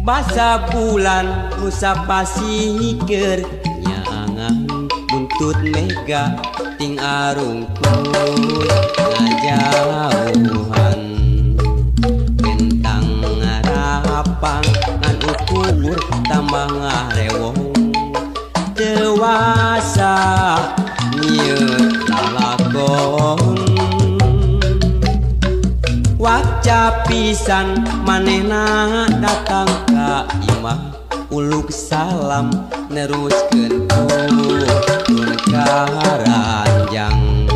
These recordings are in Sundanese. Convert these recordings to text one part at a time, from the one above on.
Basa bulan nusa pasikeur nyaangan buntut mega ting arungkut ngajauhan bentang ngarapang ngan ukur tambah ngarewong dewasa nyieun lalakon waca pisan manehna datang ka imah uluk salam neruskeun turun ka ranjang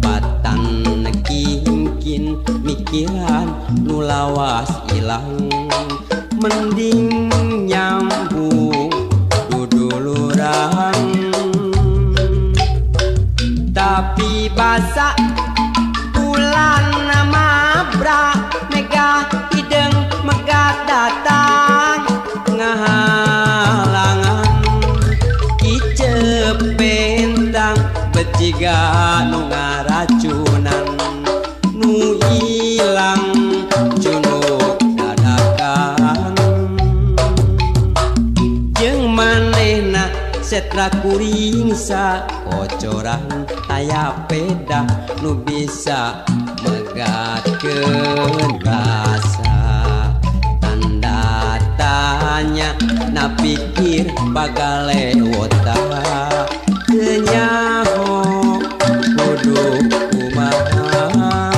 patan kingkin mikiran nu lawas ilang mending nyambung duduluran tapi basa bulan mabra mega hideng megat datang ngahalangan kicep bentang beciga nu ngaracunan nu ilang cunuk dadakan jeung manehna setra kuring sakocoran aya peda nu bisa megatkeun rasa tanda tanya na pikir bagalewota teu nyaho kudu kumaha.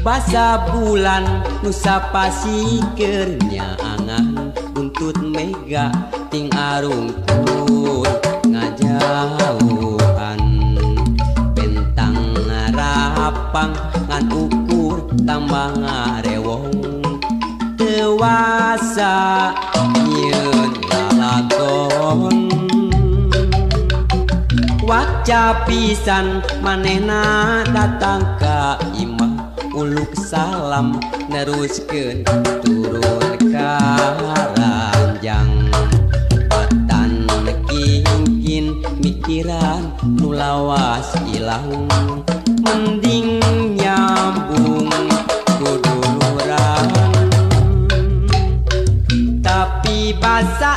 Basa bulan nusa pasikeur nyaangan buntut mega ting arungkut ngajauhan bentang ngarapang ngan ukur tambah ngarewong dewasa nyieun lalakon waca pisan manehna datang ka imah uluk salam neruskeun turun ka ranjang patan kingkin mikiran nu lawas ilang mending nyambung duduluran tapi basa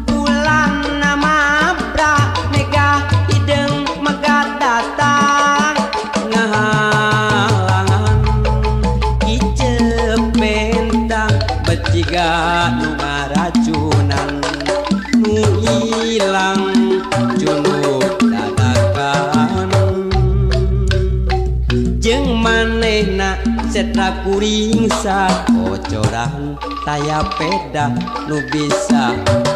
bulan mabra mega hideng megat datang ngahalangan kicep bentang beciga nu ngaracunan nu ilang cunuk dadakan jeung manehna setra kuring sakocoran taya peda nu bisa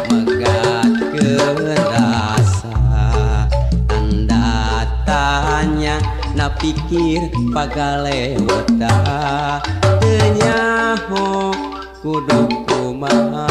megatkeun rasa tanda tanya na pikir pagalewota teu nyaho kudu kumaha.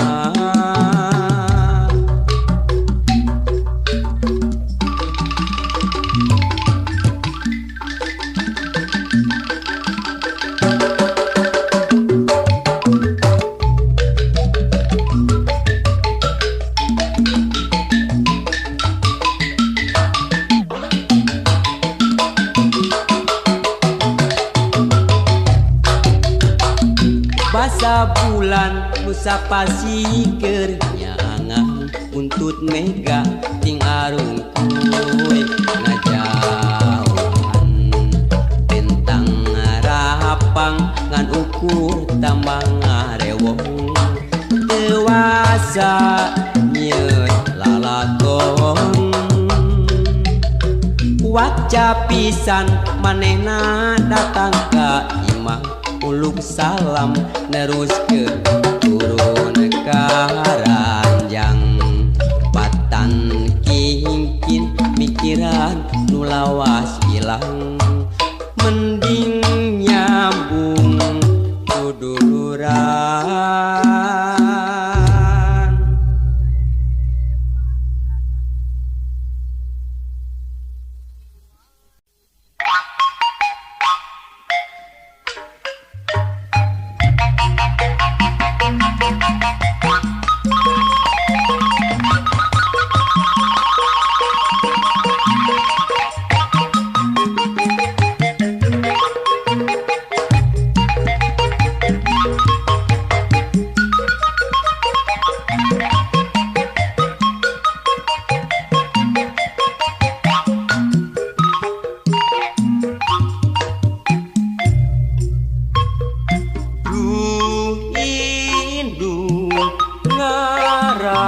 Basa bulan nusa pasikeur nyaangan buntut mega ting arungkuy ngajauhan bentang ngarapang ngan ukur tambah ngarewong dewasa nyieun lalakon waca pisan manehna datang ka imah uluk salam neruskeun turun ka ranjang patan kingkin mikiran nu lawas ilang mending nyambung duduluran.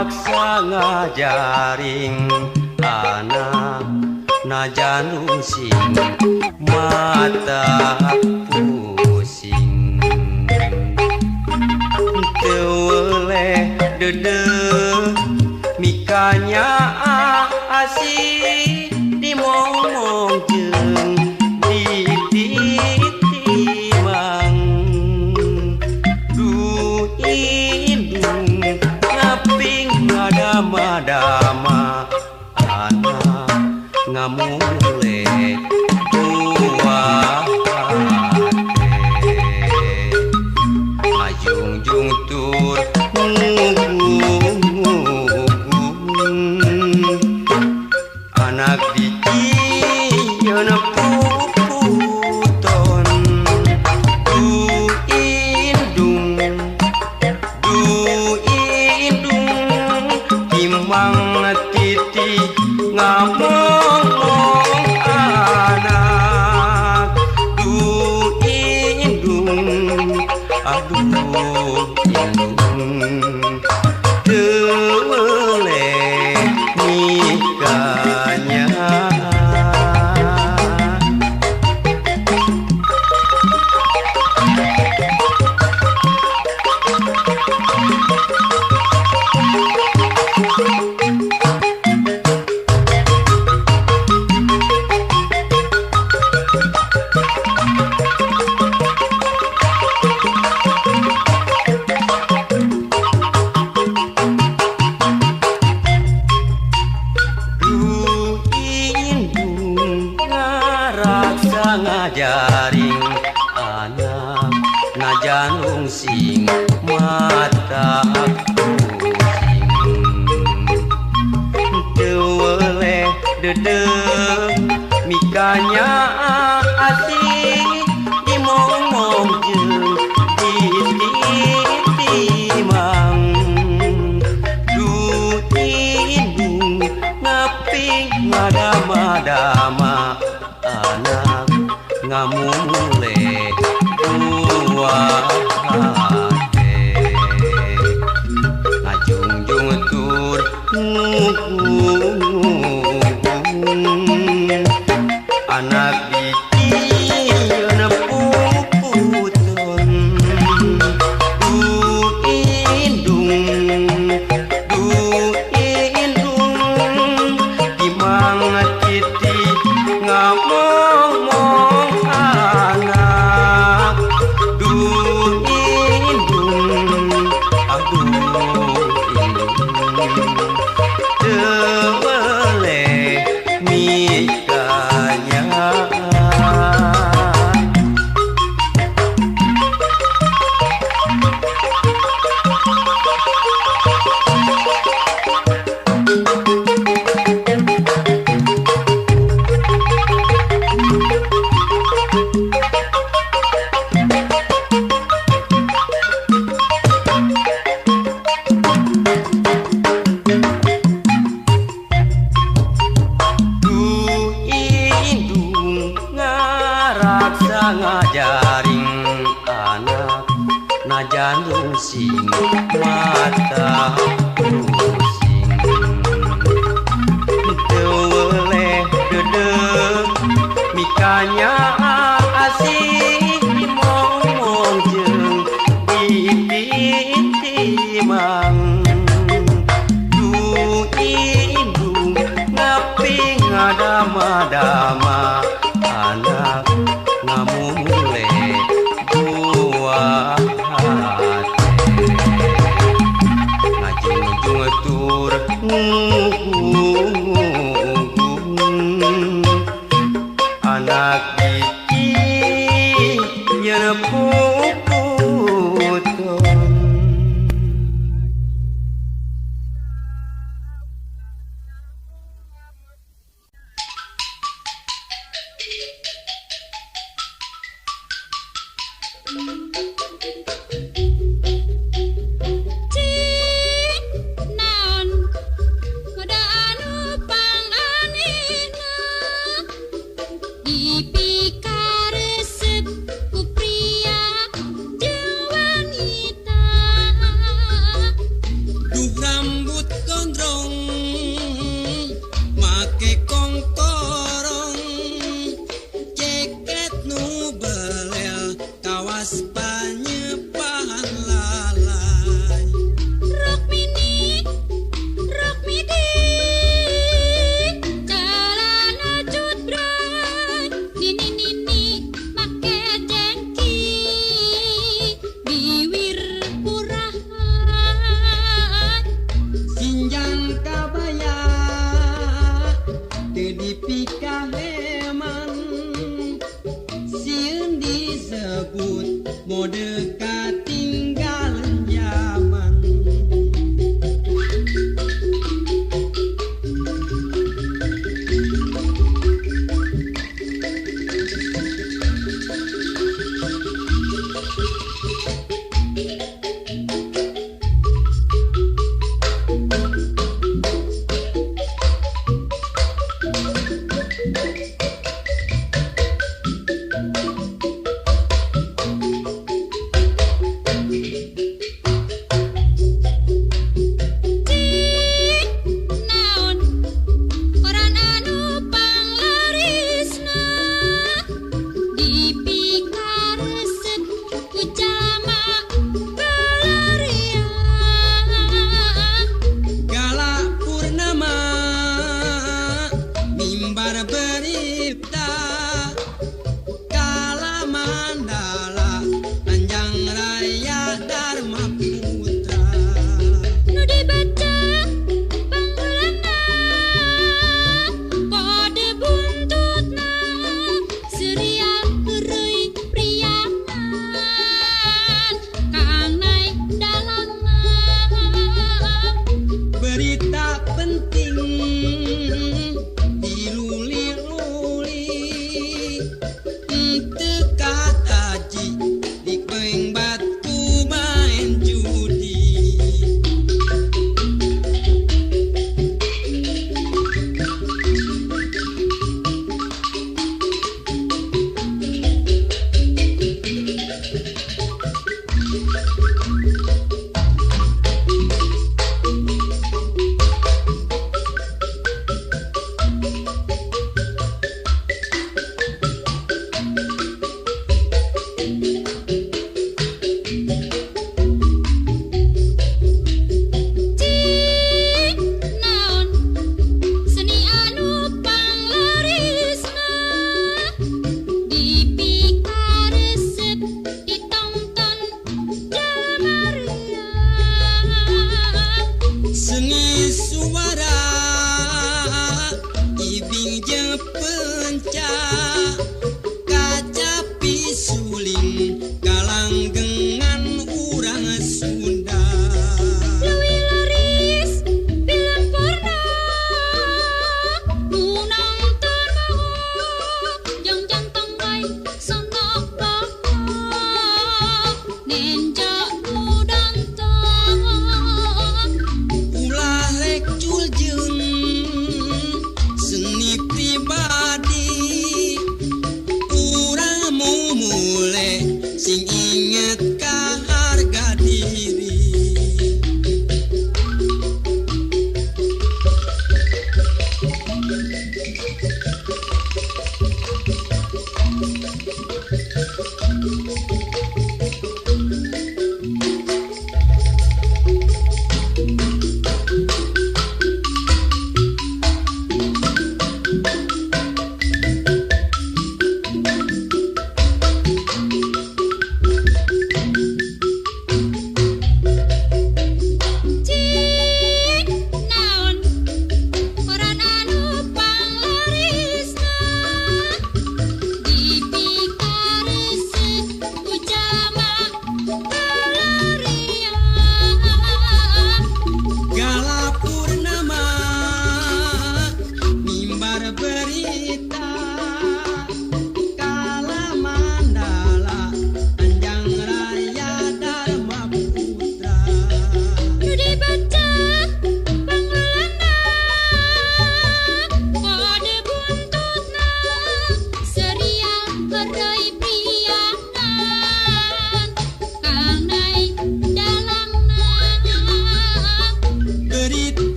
Ngaraksa ngajaring anak najan rungsing mata pusing teu weleh deudeuh mikanya asih dimomong jeung dititimang duh indung ngaping ngadama-dama anak ngamule buah hate ngajungjung tur ngugung anak dijieun puputon duh indung timang titi ngamong anak duh indung aduh indung teu weleh nikahnya. Ngajaring anak najan rungsing mata pusing teu weleh deudeuh mikanya asih dimomong jeung dititimang duh indung ngaping ngadama-dama anak ngamule buah hate ngajungjung tur ngugung anak dijieun puputon duh indung timang titi ngamong anak duh indung aduh indung teu weleh mikanya. Ngajaring anak najan rungsing mata pusing teu weleh deudeuh mikanya asih dimomong jeung dititimang duh indung ngaping ngadama-dama anak ngamule buah hate ngajungjung tur ngugung anak dijieun puputon. Cik naon kuda.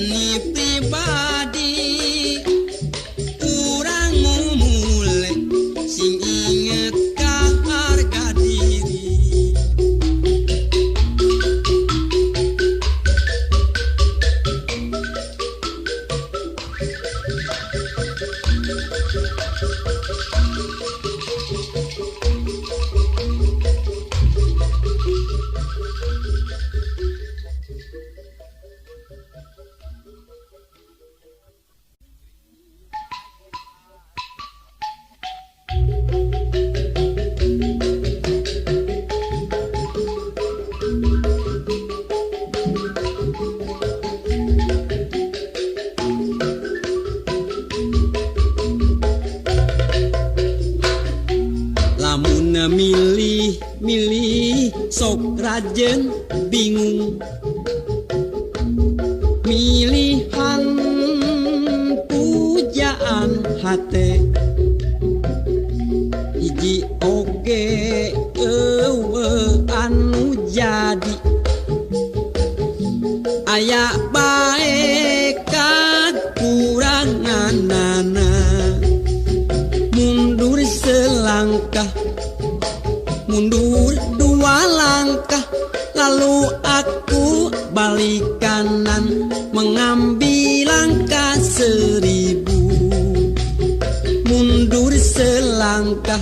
Seni pribadi urang mumule sing inget ka harga diri. Lamun milih-milih sok rajen bingung, milihan pujaan hate hiji oge eueuh anu jadi aya bae kakuranganana. Mundur selangkah, mundur dua langkah, lalu aku balik kanan mengambil langkah 1000. Mundur selangkah,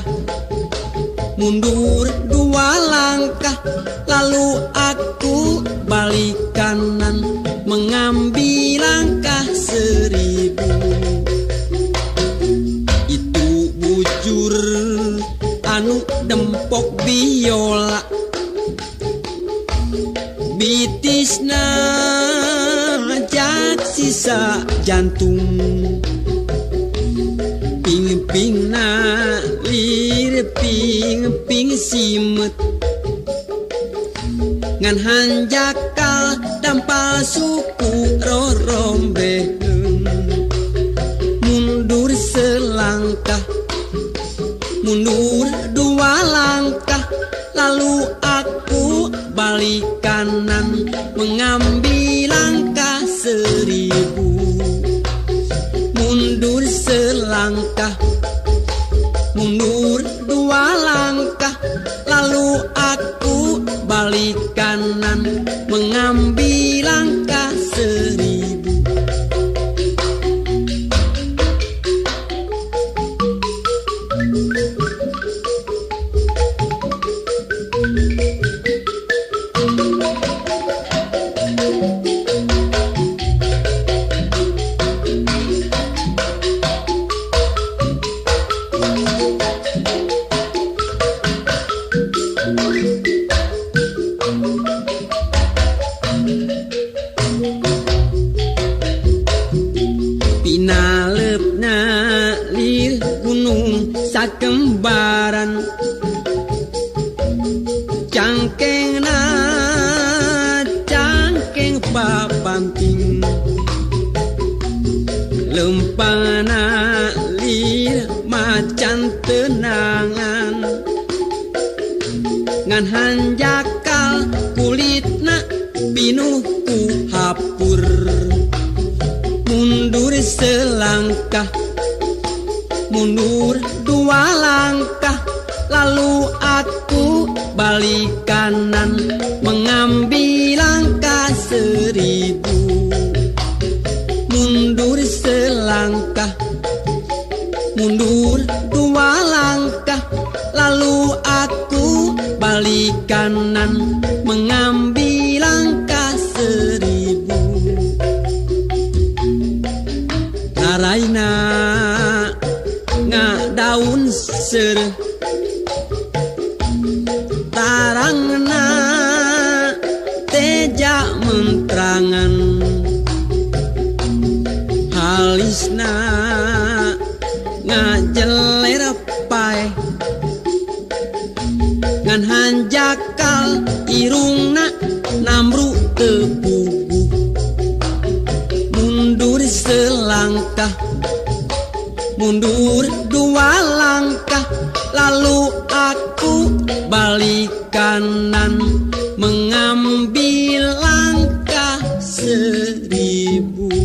mundur dua langkah, lalu aku balik kanan mengambil langkah 1000. Itu bujur anu dempok biola, bitisna jak sisa jantung, ping-pingna lir ping-ping simet, ngan hanjakal dampal suku rorombeheun. Mundur selangkah, mundur dua langkah, lalu aku balik kanan mengambil langkah 1000. Mundur selangkah, mundur dua langkah, lalu aku balik kanan mengambil langkah 1000. Pinalepna lir gunung sakembaran, cangkengna cangkeng papanting, lempangna lir macan tenangan, ngan hanjakal kulitna pinuh ku hapur. Mundur selangkah, mundur dua langkah, lalu aku balik kanan mengambil langkah 1000. Mundur selangkah, mundur dua langkah, lalu aku balik kanan mengambil langkah 1000. Taraina ngadaun seureuh, tarangna teja mentrangan, halisna ngajeler paeh, ngan hanjakal irungna namru teu puguh. Mundur selangkah, mundur dua langkah, lalu aku balik kanan mengambil langkah 1000.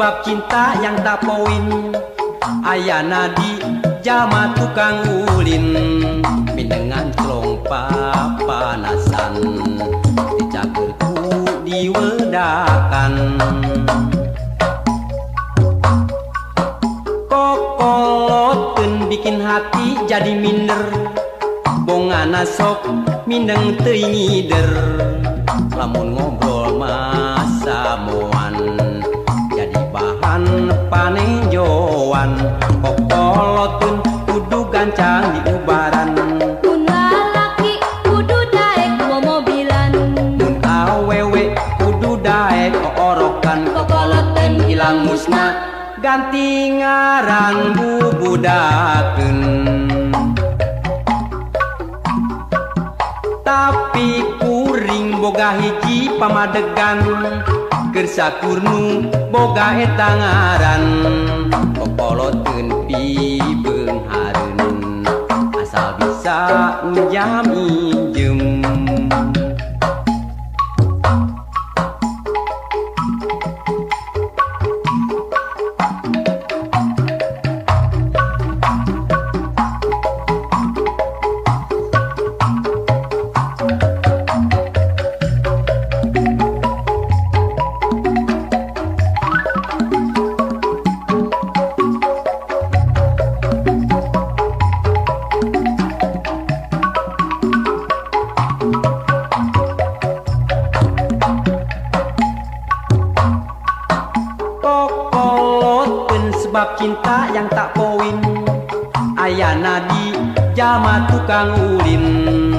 Sebab cinta yang tak poin. Ayana di jalma tukang ulin, minengan clong papanasan, dicaker ku diwedakan. Kokoloteun bikin hati jadi minder, bongana sok mindeng teuing ngider. Lamun ngobrol masamoan jadi bahan panenjoan. Kokoloteun kudu gancang diubaran, mun lalaki kudu daek momobilan, mun awewe kudu daek oorokan. Kokoloteun hilang musna ganti ngaran bubudakeun. Tapi kuring boga hiji pamadegan, keur sakurnu boga eta ngaran. Kokoloteun pibeunghareun, asal bisa njam injem. Kokoloteun sebab cinta yang tak poin, ayana di jalma tukang ulin,